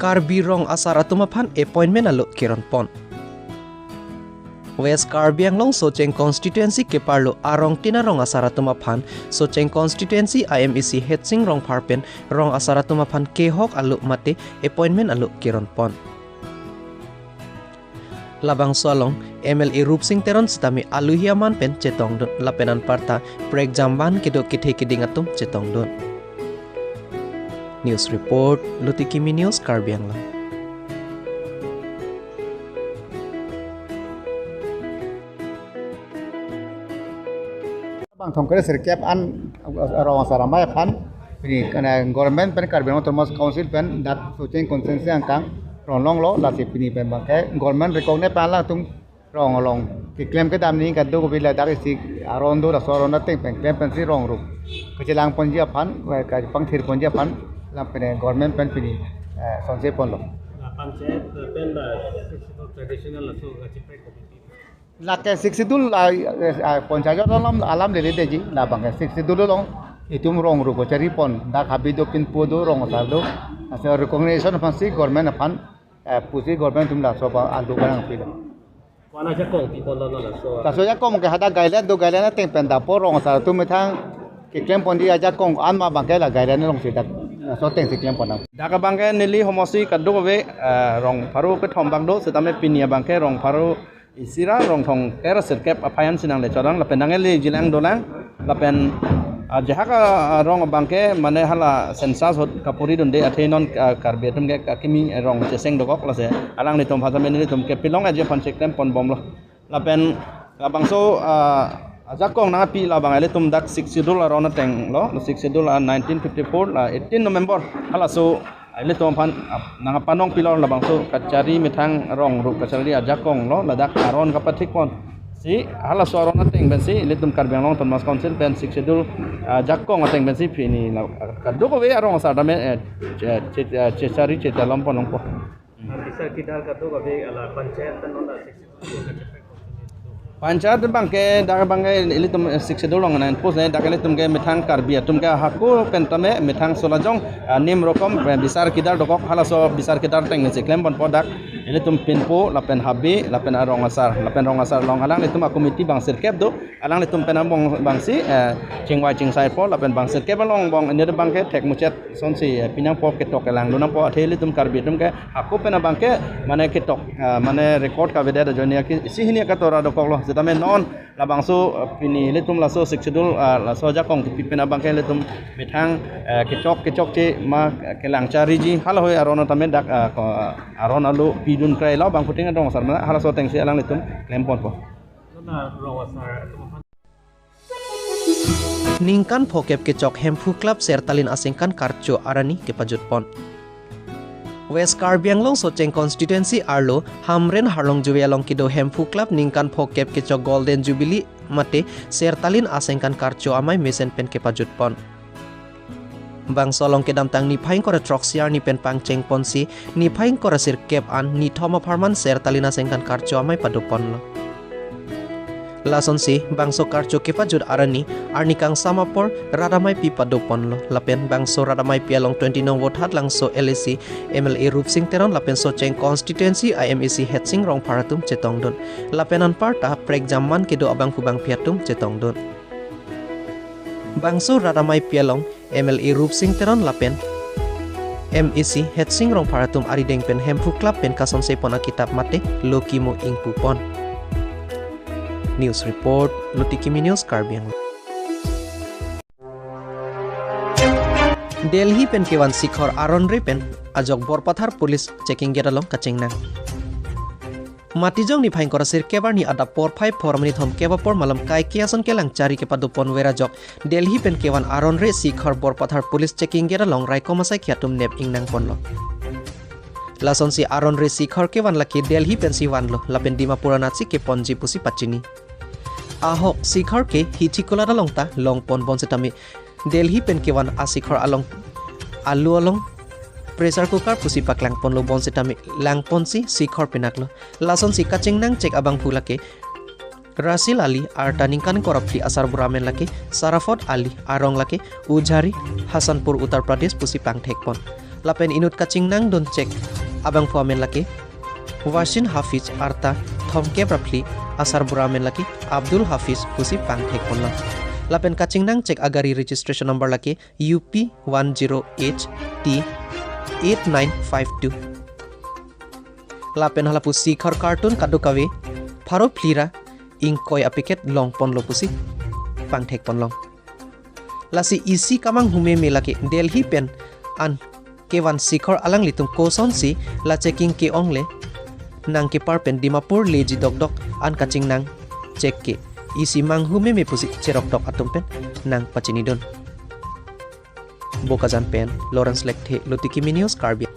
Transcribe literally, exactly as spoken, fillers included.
Karbi rong asar atum aphan appointment alo keron pon. West Karbi Anglong Socheng constituency keparlo arong tin arong asar atum aphan Socheng constituency a M A C Headsing Rongphar pen rong asar atum aphan kehok alo mate appointment alo keron pon. Labangso along M L A Rupsing Teron sitame aluhi aman pen chetongdun lapen anparta prekjam van kedo kethe keding atum chetongdun. News report, Luti Kimi News, Karbi Anglong. Bang thongkre sirkep an, uh, rong asar amei aphan, pini kana government pen Karbi Anglong Autonomous Council pen dak Socheng constituency angkang rong longlo, lasi pini pen bangke government recognize pen alangtum rong along keklem kedam ni kadokave ladak isi aron do, laso aron ateng pen klem pensi rong rup kachelang ponji aphan, eh, kapangthir ponji aphan, lapen government pen pini, eh, sonse ponlo. La panchayat pen la sixth schedule traditional laso kacheprek kopi. Lake sixth schedule, ah, eh, ah, panchayat alam, alam lele deji, labangke sixth schedule along itum rong rup kachari pon, dak habe do, pinpo do, rong asar do, laso recognition aphansi government aphan, eh, pusi government atum laso pa ando barang pilo. Wana ajakong pi ponlo laso. Laso ajakong ke hadak guideline do, guideline ateng pen dapo rong asar atum methang keklem ponji ajakong an ma bangke la guideline alongsi dak laso atengsi klem pon nang. Dak abangke neli homosti kadokave, eh, rong pharo kethom bak do, sitame pini abangke rong pharo isi ra rong thongkre sirkep aphai ansi nangle chodang lapen nangle jilang dolang lapen, ah, jahak, ah, rong abangke mane hala census ahut kapuri dunde athe non, ah, Karbi atum ke akimi rong cheseng dokok, lasi alanglitum aphan sitame nelitum ke pilong aji aphan cheklem pon bomlo. Lapen labangso, ah, ajakong nangpi labang ilitum dak sixth schedule aron atenglo, sixth schedule, ah, nineteen fifty-four la eighteen November halaso ilitum aphan, ah, nangpanong pilo, labangso kachari methang rong rup kachari ajakonglo, ladak aron kapathik ponsi halaso aron ateng pensi ilitum Karbi Anglong Autonomous Council pen sixth schedule, ah, ajakong ateng pensi pini la, ah, kadokave arong asar tame, eh, che, che, eh, chechari chetalom pon longpo. Bisar kidar kadokave la panchayat pen non la sixth schedule. Panchayat abangke, dak abangke ilitum, eh, sixth schedule along nangpos ne, dak ilitum ke methang Karbi atum ke hako pen tame methang solajong, ah, nim rokom, eh, bisar kidar dokok, halaso bisar kidar ateng nisi klem ponpo dak ilitum pinpo lapen habe lapen arong asar, lapen rong asar along alanglitum a-committee bang sirkep do, alanglitum pen abang bangsi, eh, chingvai chingsai po lapen bang sirkep along bang ini abangke thek muchet sonsi, eh, pinangpo, ketok kelang do nangpo, athe ilitum Karbi atum ke hako pen abangke mane ketok, eh, mane record kavedet ajoine ke isi hini katora dokoklo, sitame non labangso, eh, pini ilitum laso sixth schedule, eh, laso ajakong kepi pen abangke ilitum methang, eh, kechok kechokche ma, eh, kelang chariji halahoi aron tame dak, eh, ko, eh, aron alo pidun krailo bang puting adong asar mane halaso atengsi alanglitum klem ponpo. Ningkan phokep kechok Hemphu Club Sertalin asengkan karcho arni kepajut pon. West Karbi Anglong Socheng constituency arlo Hamren Harlongjuve along kedo Hemphu Club ningkan phokep kechok Golden Jubilee mate Sertalin asengkan karcho amei mesen pen kepajut pon. Bangso along kedamtang niphai ingkoi ra throksi arni pen pangcheng ponsi niphai ingkoi ra sirkep an nithom apharman Sertalin asengkan karcho amei pado ponlo. Lasonsi bangso karcho kepajut arni, arni kangsam apor rat ameipi pado ponlo. Lapen bangso rat ameipi along twenty nong Vothatlangso L A C M L A Rupsing Teron lapen Socheng constituency a M A C Headsing Rongphar atum chetongdun. Lapen anparta prekjam man kedo abangphu bangphi atum chetongdun. Bangso rat ameipi along M L A Rupsing Teron lapen M A C Headsing Rongphar atum arideng pen Hemphu Club pen kasonse pon akitap mate lo kimo ingpu pon. News report, Luti Kimi News, Karbi Anglong. Delhi pen kevan Sikhar aron re pen ajok Borpathar Police Checking Gate along kachengnang. Matijong niphai ingkoi ra sirkep arni adap porphai pho ra minit thomkep apor malom kaike ason kelang chari kepado ponver ajok Delhi pen kevan aron re Sikhar Borpathar Police Checking Gate along raikom asaikhi atum nep ingnang ponlo. Lasonsi aron re Sikhar kevan lake Delhi pensi vanlo lapen Dimapur anatsi keponji pusi pachini. Ahok Sikhar ke Hithi Kulat along ta long pon bonsitame Delhi pen kevan a-Sikhar along alu along pressure cooker pusi paklang ponlo bonsitame lang ponsi Sikhar penaklo. Lasonsi kachengnang chek abangphu lake Rasil Ali, arta ningkan ingkoi ra phli asarbura amen lake Sarafot Ali, arong lake Ujhari, Hasanpur, Uttar Pradesh pusi pangthek pon. Lapen inut kachingnang dun chek abangphu amen lake Washin Hafiz arta thomkep ra phli, asarbura amen lake Abdul Hafiz pusi pangthek ponlong. Lapen kachingnang chek agari registration number lake U P one zero H T eight nine five two. Lapen halapu sikhor carton kadokave pharo phli ra ingkoi apacket long ponlo pusi pangthek ponlong. Lasi isi kamanghu meme lake Delhi pen an kevan sikhor alanglitum kosonsi la checking ke-ongle nangkepar pen Dimapur leji dokdok an kachingnang chek ke isi manghu meme pusi cherokdok atum pen nangpachinidun. Bokajan pen Lawrence Lekthe, Lotiki Mini News, Karbi.